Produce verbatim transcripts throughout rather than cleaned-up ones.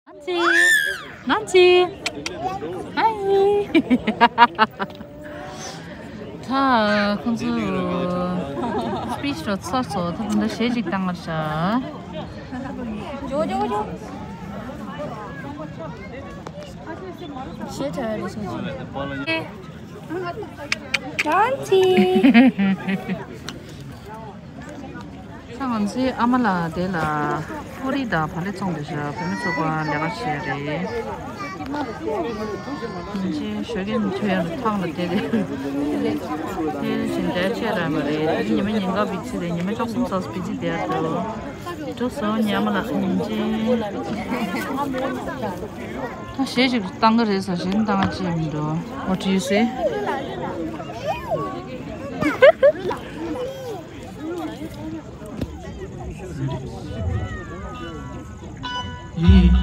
ནན་སི། ནན་སི། ཧའི། ད་ཁོང་ཚོ་སི་པིཆ་རོ་ཚར་སོང་། ད་ད་ལྟ་གཞས་ཅིག་བཏང་བར་བྱ། ཇོ་ཇོ་ཇོ། གཞས་གྲ་རེ་སོང་། ནན་སི། ད་ང་ཚོའི་ཨ་མ་ལགས་དེ་ལ་ཕོ་རི་དང་བག་ལེབ་བཙོང་བསྡད་ཤག་བོད་མི་ཚོགས་པ་ལས་ཀ་བྱས་རེད། ཉིན་ཞོགས་ཀས་མི་ཐུབ་ཡང་ཐང་ལ་བསྡད་དེ། དེ་བཞིན་བསྡད་ཆས་ར་མ་རེད། དེ་ཉི་མ་ཉིན་གང་བི་ཚི་རེད། ཉི་མ་བཅུ་གསུམ་ཙམ་བི་ཚི་བསྡད་འདུག་འགྲོ་སོང་ཉི་མ་ལགས། ཉིན་ཅན། ད་གཞས་ཅིག་བཏང་གི་རེད་ཟེར། གཞས་བཏང་གི་ཅི་མི་འགྲོ། What do you say? Thank you.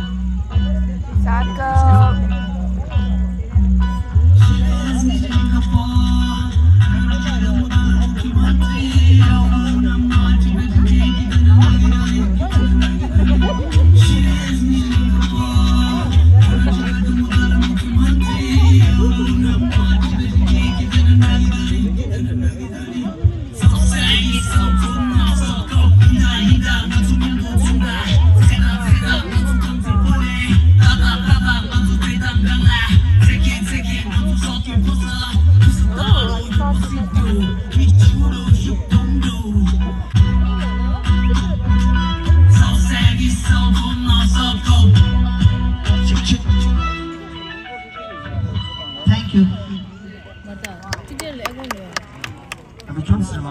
ཨ་ནི་ཁྱོད་ཟེར་བ་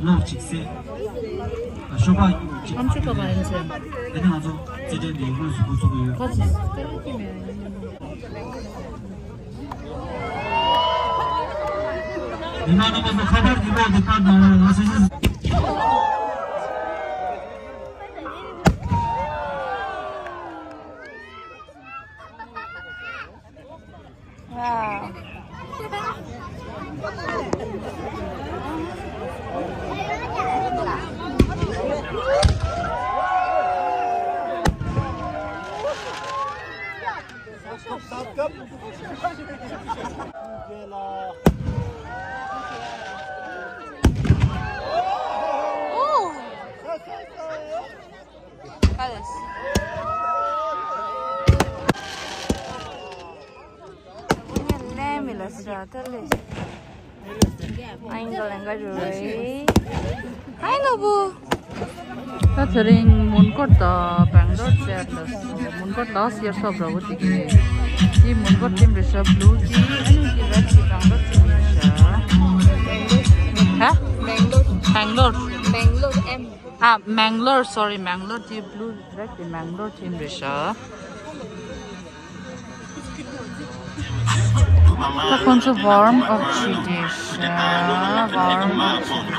ལོག་ཅིག་སེ། ཤོག་པ་ཅིག་ཨ་ནི་ང་ཚོ་རྩེད་འགྲན་འདི་དངོས་སུ་འགོ་ཚུགས་ཀྱི་ཡོད། མི་མང་རྣམ་པ་ཚོ་ཁ་པར་གྱི་ལོག་དེ་བཏང་གནང་རོགས། ང་ཚོ་ཤེས། ད་དེ་རིང་མོན་གྷོ་དང་སྦེང་ལོར་བཅར་ལ་སོང་། མོན་གྷོ་ལགས་ཡར་སོབ་ར་བོ་དེ་གི་དེ་མོན་གྷོ་ཊིམ་རེད་ཤག་བླུ་གི་ཨ་ནི་དེ་ར་ཅི་སྦེང་ལོར་ཊིམ་རེད་ཤག་ཧ། སྦེང་ལོར། སྦེང་ལོར། ཨ། མེང་ལོར། སོ་རི། མེང་ལོར་དེ་བླུ་རེད་དེ་མེང་ལོར་ཊིམ་རེད་ཤག་ད་ཁོང་ཚོ་ཝརམ་ཨབ་བྱེད་བསྡད་ཤག་ཝརམ་ཨབ་བྱེད་བསྡད་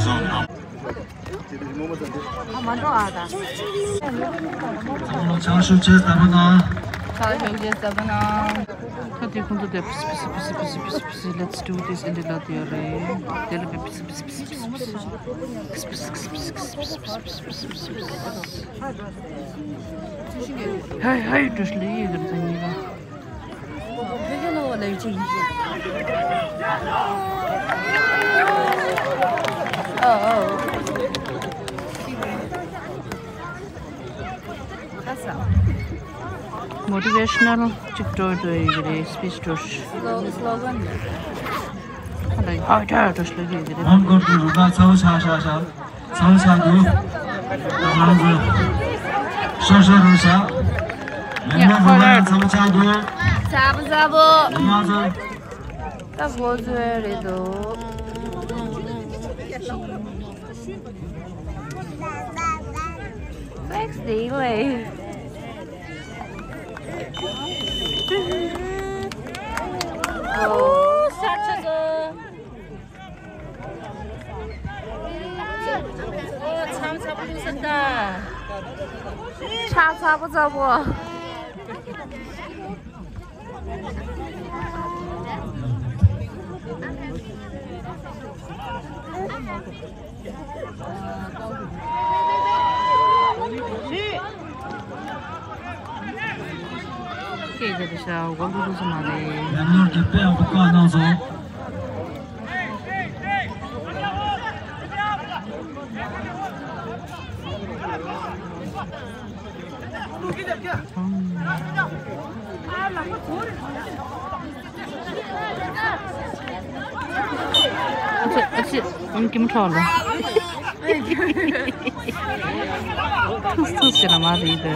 ཤག་ཨ་མ་འགྲོ་ཨ་ད། ཚང་མ་ཕྱག་ཞུ་བྱས་ཟབ་པོ་གནང་། ཕྱག་ཞུ་བྱས་ཟབ་པོ་གནང་། ད་དེ་ཁོང་ཚོ་དེ་པི་སི་པི་སི། Let's do this in the lat ཡོད་རེད། དེ་ལ་པི་སི་པི་སི། ཧའི་ཧའི་བཀྲ་ཤིས་ལེགས་ཡོད་རེད་ད་ཉིན་ལ། མོ་ཊི་ཝེ་ཤ་ནལ་ཅིག་འགྲོ་འགྲོ་ཡོད་ཀྱི་རེད། སི་པིཆ་འགྲོ། སི་ལོ་གན་རེད། ཧ་ད་ཧ་ད་འགྲོ་ཤི་ལོ་ཡོད་ཀྱི་རེད། མོན་གྷོ་གི་རུ་ཁག་ཚ་བོ་ཆགས་ཤག་ཤག་ཚ་བོ་ཆགས་འདུག་ང་ཚོ་ཤོར་ཤོར་རུ་ཤག་མོན་གྷོ་རུ་ཁག་ཚ་བོ་ཆགས་འདུག་ཚ་བོ་ཚ་བོ། ང་ཚོ། ད་འགོ་ཚུགས་རེད་འདུག Thanks, Daily. Oh, such a good. Oh, ཚ་བོ་ཚ་བོ་ལུས་སོང་ད། ཆ་ཚ་བོ་ཚ་བོ། དེ་རེད་ཤག་འོ་ལུ་ལུ་ཟེར་མ་རེད། ལམ་ནོར་གྱི་དཔེ་ཡག་པོ་བཀག་གནང་སོང་། ཨ་ཙི། ཨ་ཙི། ཨང་ཀི་མ་ཁྲོ་ལ། ཐུགས་ཐུགས་ཟེར་ན་མ་རེད་དེ།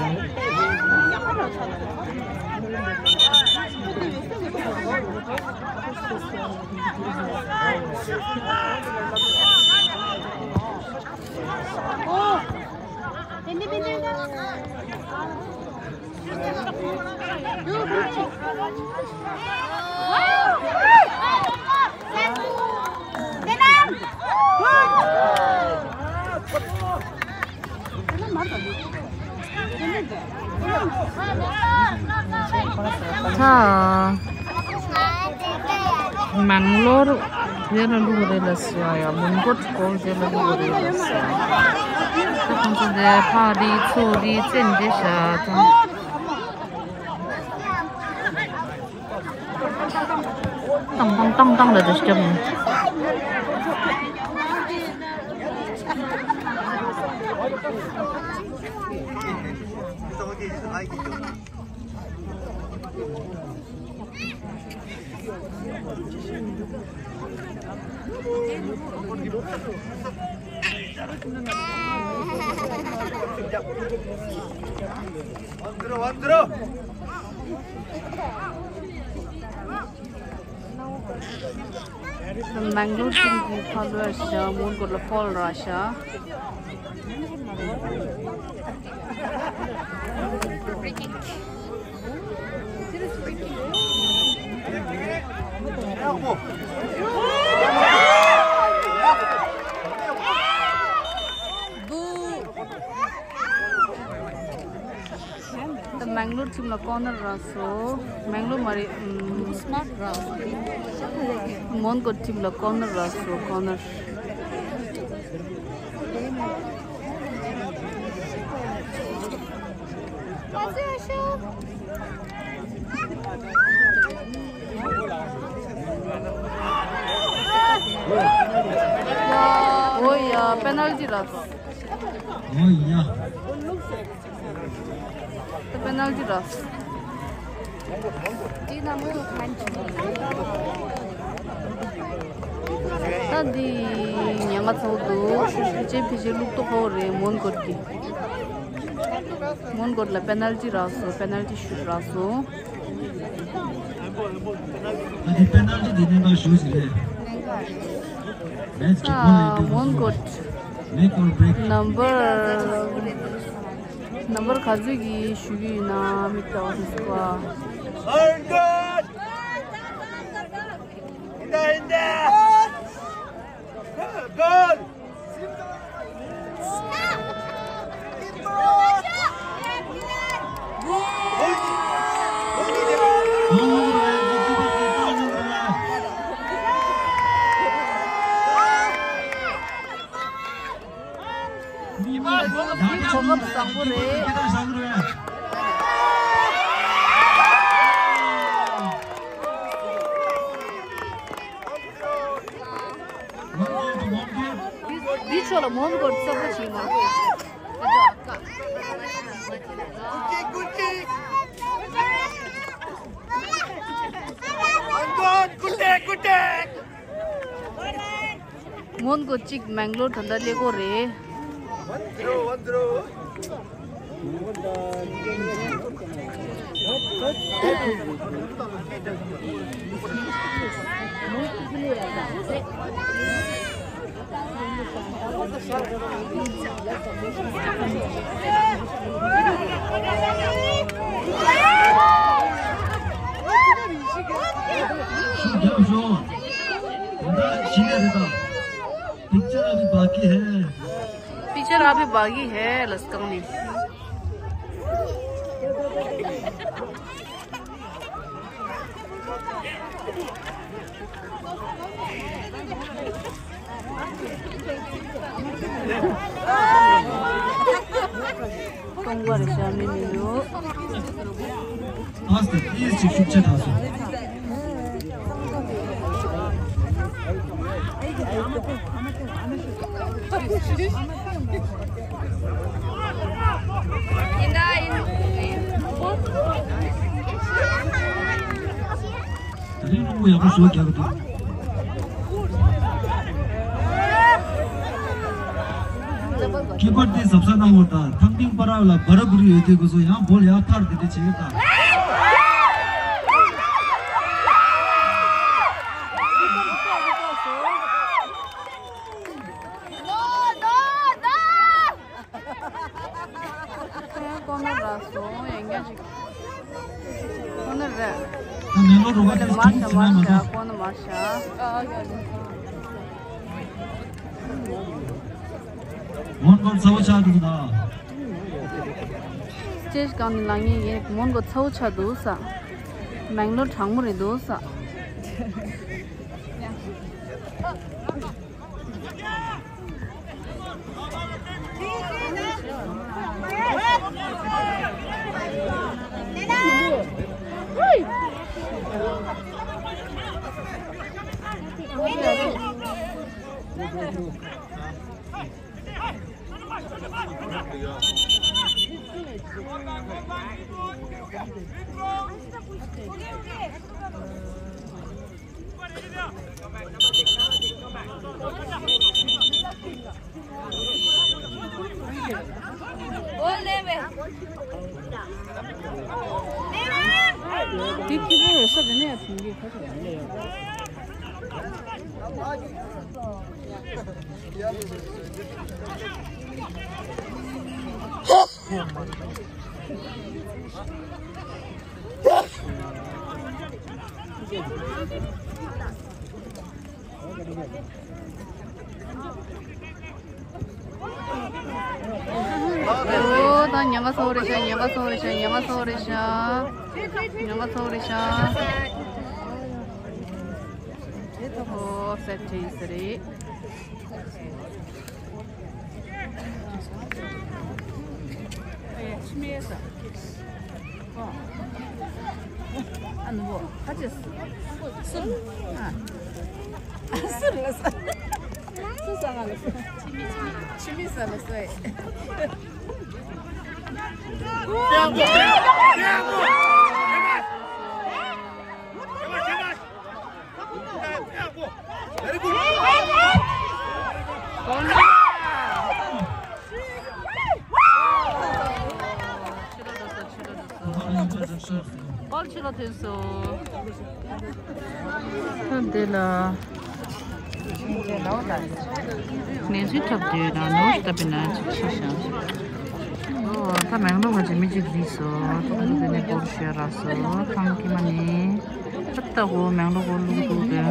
ད་མེང་ལོར་དེ་ལ་བླུགས་རེད་ལ་ཟེར་ཡ། མོན་གྷོ་སྐོར་དེ་ལ་བླུགས་རེད་ལ་ཟེར་ཡ། ད་ཁོང་ཚོ་དེ་ཕག་རིལ་ཚོ་རིལ་བཙལ་བསྡད་ཤག་ད་ཏང་ཏང་ཏང་ཏང་ལ་དེ་སྐྱབས་ནས། མེང་ལོར་ཊིམ་གྱི་ཕར་ལོག་ཤག་མོན་གྷོ་ལ་ཕོལ་རག་ཤག་ད་མེང་ལོར་ཊིམ་ལ་ཀོར་ནར་རག་སོང་། མེང་ལོར་མ་རེད། ཨམ། མོན་གྷོ་ཊིམ་ལ་ཀོར་ནར་རག་སོང་། ཀོར་ནར། ཨོ་ཡ། པེ་ནལ་ཊི་རག་སོང་། ཨོ་ཡ། པེ་ནལ་ཊི་རག་སོང་། ད་འདི་ཉེན་ཁ་ཚ་པོ་འདུག་ཕལ་ཆེར་ཕལ་ཆེར་བླུག་ཐུབ་ཀྱི་རེད། མོན་གྷོ་གི། མོན་གྷོ་ལ་པེ་ནལ་ཊི་རག་སོང་། པེ་ནལ་ཊི་ཤུཊ་རག་སོང་། ཨ་དེ་པེ་ནལ་ཊི་དེ་གནད་འགག་ཤོས་ཤིག་རེད། ད་མོན་གྷོ་ནམ་བར་ནམ་བར་ག་ཚོད་ཀྱིས་ཞུ་གི་ཡོད་ན་མིག་ལྟ་བ་དེ་ཚོ་ག། འདི་གོ་སྐབས་བཟང་པོ་རེད། འདི་ཕྱོགས་ལ་མོན་གྷོ་གཙོ་པོ་བྱེད་མ། མོན་གྷོ་གཅིག་མེང་ལོར་ད་ལྟ་སླེབས་ཀྱི་རེད། पिक्चर अभी बाकी है। पिक्चर अभी बाकी है, लस्कम में। ཏོང་པར་བཞག་མི་མི་འདུག་ཨ་སྟེ་ཏིས་ཅིག་ཤུགས་ཆེ་ཐག་སོང་། ད་རིང་རླུང་བུ་ཡག་པོ་ཞོ་རྒྱག་གི་འདུག་ཁྱད་པར་དེ་གཟབ་གཟབ་གནང་བར་དང་། ཐང་ཐིང་པ་ར་ལ་སྦ་ར་བུ་རི་ཡོད་དུས་ཁོ་ཚོ་ཡང་བོལ་ཡར་ཐར་དེ་འདྲ་བྱེད་ཀྱི་དང་། ཁོ་ན་ར་སོང་ཡང་ཉ་ཅིག་ཁོ་ན་ར། ད་མེ་ལོ་རུ་བ་དེ་མར་ཤ་མར་ཤ་ཁོ་ན་མར་ཤ། མོན་གྷོ་ཚ་བོ་ཆགས་འདུག་ད། ཅེས་གང་ནི་ལང་ཡིན་ཡིན། མོན་གྷོ་ཚ་བོ་ཆགས་འདུག་ས། མེང་ལོ་གྲང་མོ་རེད་འདུག་ས། འདི་སྐྱིད་པོ་ཡོད་ས་རེད་ནས་ཐོན་གྱི་ཁ་ཤས་རེད། ཨོ་ད་ཉེན་ཁ་ཚ་བོ་རེད་ཤག་ཉེན་ཁ་ཚ་བོ་རེད་ཤག་ཉེན་ཁ་ཚ་བོ་རེད་ཤག་ཉེན་ཁ་ཚ་བོ་རེད་ཤག་ཨོ་སེ་ཊིང་ཟེར་རེད། ཨེ་ཕྱི་མའི་ས། ཨོ། ཨ་ནུ་བོ་ཁ་ཅིག་སུ། ཨ། སུ་ལ་ས། སུ་ས་ང་ལ་ས། ཕྱི་མའི་ས་ལ་ས། ཨོལ་ཕྱི་ལ་ཐོན་སོང་། ད་འདི་ལ་ནས་ཚུལ་འཁྲབ་དུས་དང་ནོར་བཏབ་པའི་ནང་ཅིག་ཕྱི་ཞང་། ཨོ་ད་མེང་ལོ་ང་ཅི་མི་ཅིག་རིག་སོང་། ཐོག་ཐོག་དེ་ནས་སྒོར་ཤེར་རག་སོང་། ཐང་ཀི་མ་ནི་ད་ལྟ་གོ་མེང་ལོ་གོ་ལུག་འདུག་དེ།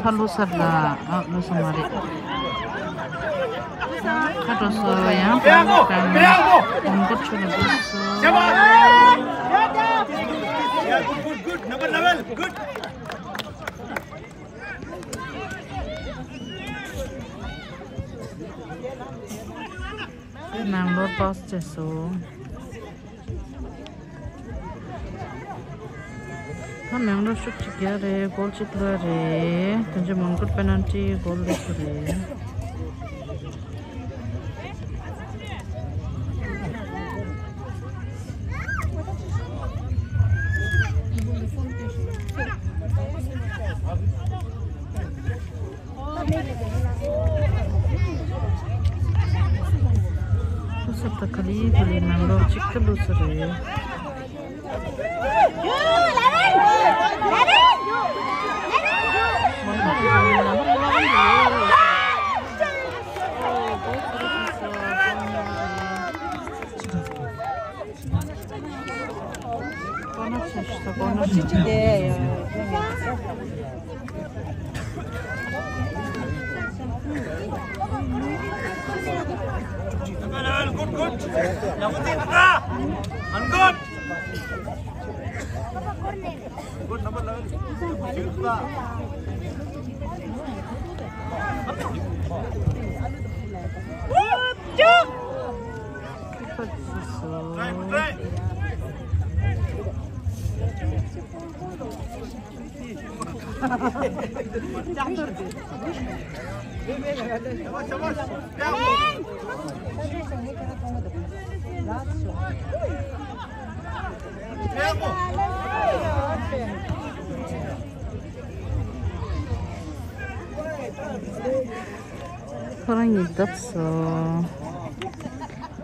ཁ་ལོ་སར་ལ། ཨ་ལོ་སར་མ་རེད། ཁ་འགྲོ་སོ་ཡང་པང་པང་གོང་གོ་ཆུ་ལ་འགྲོ་སོ། ནང་ལོར་པགས་བཅད་སོ། ད་མེང་ལོ་ཤུགས་ཅིག་རྒྱག་རེད། གོལ་གཅིག་ལ་རེད། དོན་ཆེན་མོན་གྷོར་པེ་ནལ་ཊི་གོལ་ལེགས་རེད། ཁོ་སབ་ད་ག་ལི་ག་ལི་ནང་ལོགས་གཅིག་ཏུ་ལུས་སུ་རེད། Good, good. Good number eleven. ཁོ་རང་གཉིས་བརྡབས་སོང་།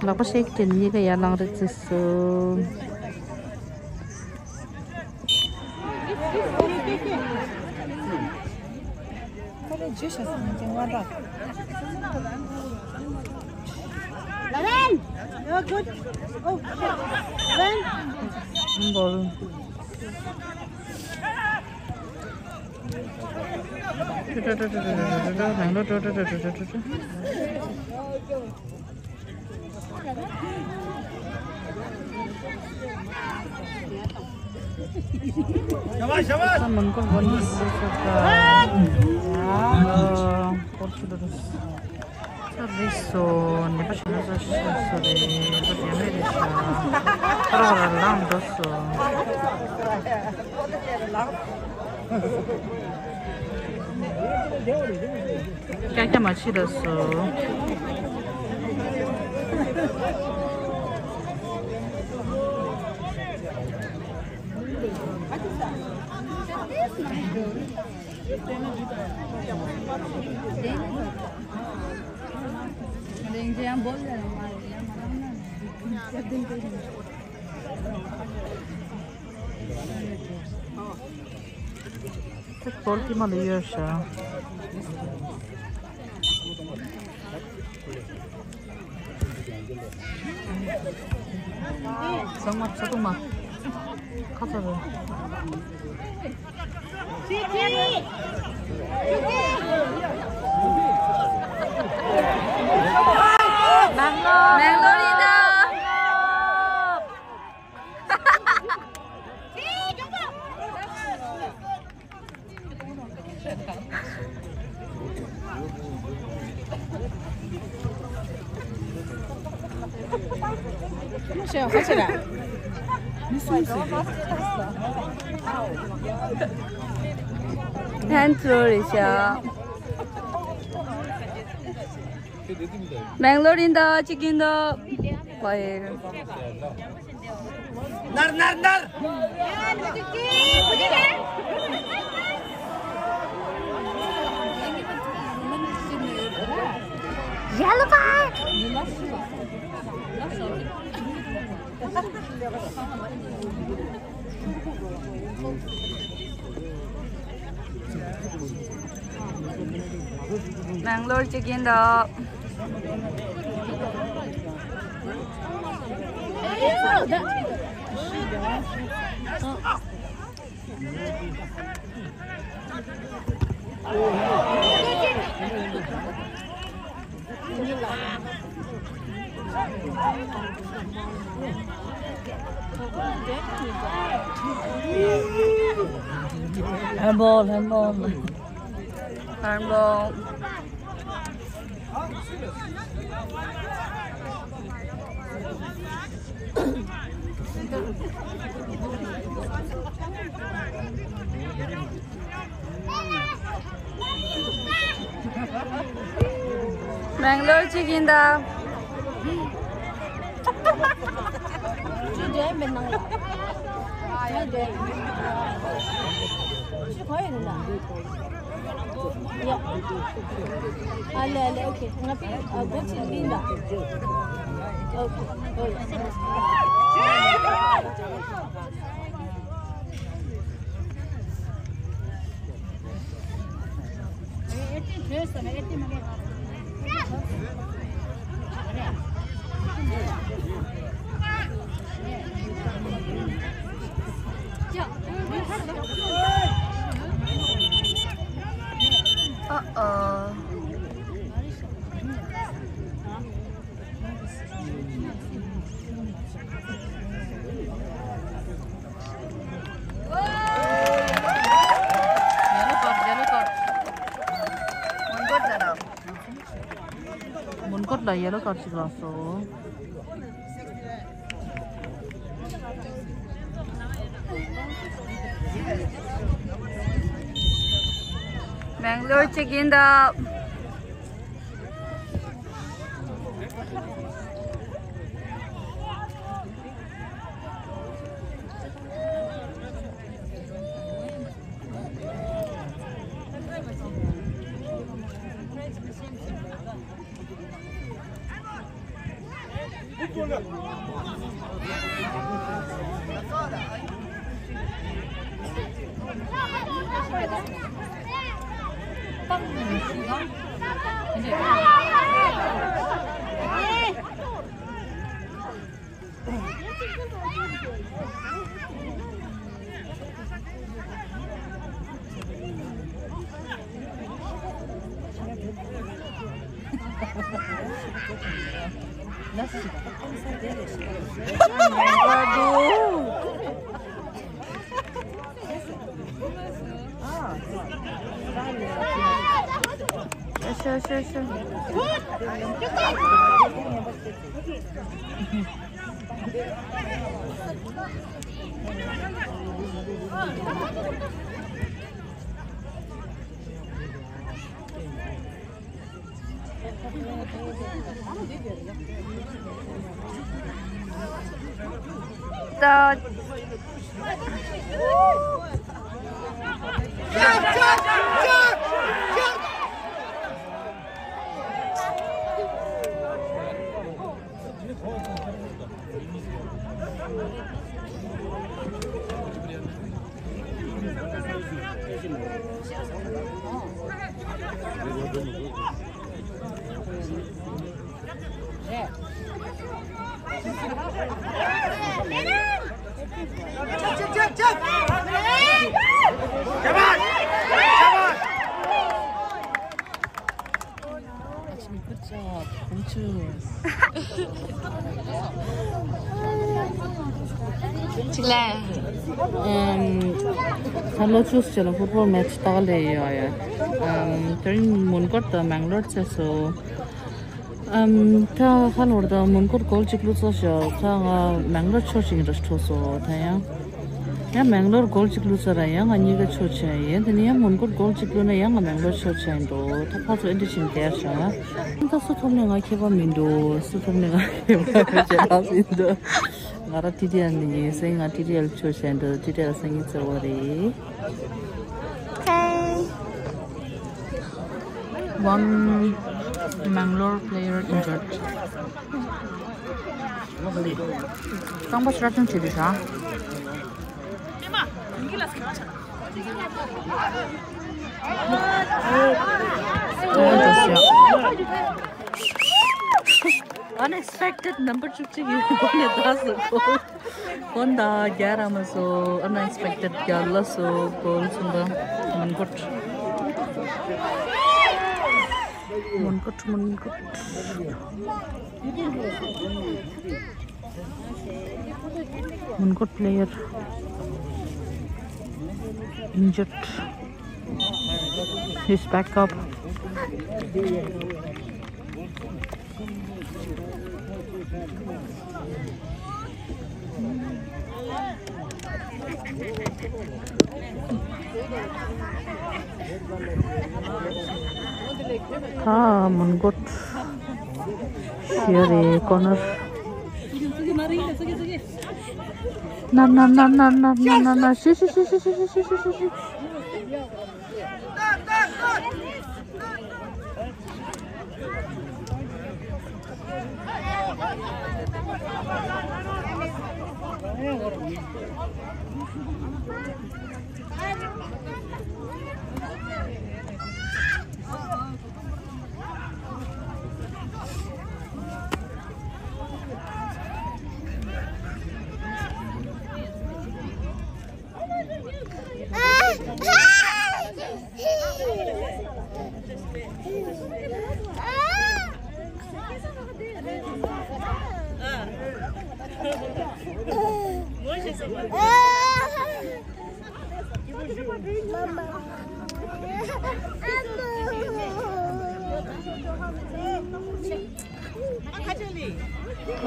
ལག་པ་ཤེག་སྤྲད་ནས་གཉིས་ཀ་ཡར་ལངས་རེ་བརྩིས་སོང་། Ball. ཤ་བ་ཤ་བ། ས་མོན་གོར་བོན་ནི་སི་ཁ་ཁ། ཨ། སྐོར་ཆུ་ལོ་རུ། ས་རིས་སོ་ནེ་པ་ཤ་ན་ས་ཤ་སོ་རེ་པ་ཡ་མེ་རེ་ཤ། ཁ་ར་ཁ་ར་ལང་འགྲོ་སོ། ཀྱ་ཀྱ་མ་ཕྱི་ལ་སོ། ཚེ་སྐོར་ཀི་མ་ལ་ཡོད་ཤག་ཚང་མ་ཚ་ཐུང་མ། ཁ་ཚ་རུ། མེང་ལོར་ཡིན་ད། ཧན་ཚོ་རེ་ཤ། མེང་ལོར་ཡིན་ད། གཅིག་ཡིན་ད། ཝའི། ནར་ནར་ནར། ཡ་ལ་པ། མེང་ལོར་གཅིག་ཡིན་ད། Handball, handball. Handball. མེང་ལོར་གཅིག་ཡིན་ད། ཅི་འདྲ་མི་སྣང་ལ། ཅི་འདྲ། ཅི་གོ་ཡིན་ད། ཡ། ཨ་ལེ་ཨ་ལེ། ཨོ་ཁེ། ང་པི་ཨ་སྒོ་ཅིག་ལིན་ད། ཨོ་ཁེ། ཨོ་ཡ། Uh-oh. Yellow card, yellow card. One card, ཡེ་ལོ་ཀར་ཅིག་ལ་སོ། མེང་ལོར་ཅིག་ཡིན་ད། Actually, good job. Good choice. ཅིག་ལ། ཨམ། ཁ་ལོ་ཆུ་སྤྱི་ལ་ཕུཊ་བོལ་མེ་ཆི་ལྟ་ག་ལས་ཡོད་ཡ། ཨམ། དེ་རིང་མོན་གྷོ་དང་མེང་ལོར་བཅས་སོ། ཨམ། ད་ཁ་ལོར་དང་མོན་གྷོ་གོལ་གཅིག་བླུགས་ཚར་ཤག་ད་ང་མེང་ལོར་ཆོག་ཅིག་ར་འཕྲོ་སོ་ད་ཡང་། ཡང་མེང་ལོར་གོལ་གཅིག་བླུགས་ཚར་ར་ཡང་ང་གཉིས་ཀ་ཆོག་ཆེན་ཡིན། དེ་ནས་ཡང་མོན་གྷོ་གོལ་གཅིག་བླུགས་ན་ཡང་ང་མེང་ལོར་ཆོག་ཆེན་འགྲོ། ད་ཕར་ཚུར་ཨེ་འདྲ་བྱས་བསྡད་ཤག་ད་སུ་ཐོབ་ནས་ང་ཁྱད་པར་མི་འདུག་སུ་ཐོབ་ནས་ང་ཁྱད་པར་མི་འདུག་ང་ར་ཊི་ཌི་ཨེལ་ནས་ཡིན་སེ་ང་ཊི་ཌི་ཨེལ་ཆོག་ཆེན་འགྲོ། ཊི་ཌི་ཨེལ་སང་ཉིན་གཙོ་བོ་རེད། Okay. One Mangalore player injured. རྐང་པ་སྲ་བརྐྱང་བྱེད་དུས་ཤག Unexpected number བཅུ་གཅིག་ཡོད་པ་ནས་ད་སོ་གོལ། གོན་ད་རྒྱ་ར་མ་སོ། Unexpected རྒྱ་ལ་སོ་གོལ་གསུམ་པ། མོན་གྷོ། མོན་གྷོ། མོན་གྷོ། མོན་གྷོ་player injured. He's back up. ད་མོན་གྷོ། ཤི་ཡ་རེད་ཀོར་ནར། ན་ན་ན། ཤི་ཤི་ཤི།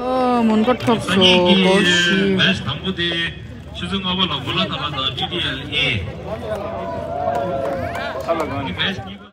ཨོ། མོན་གྷོ་ཐོབ་སོང་། སྒོར་བཞི། མེཆ་དང་པོ་དེ་ཆུ་ཚོད་ལྔ་པ་ལ་གོ་ལ་ཐང་ལ་དང་ཊི་ཊི་ཨེལ་ཨེ། ཨ་ལ་གང་ནི་མེཆ་གཉིས།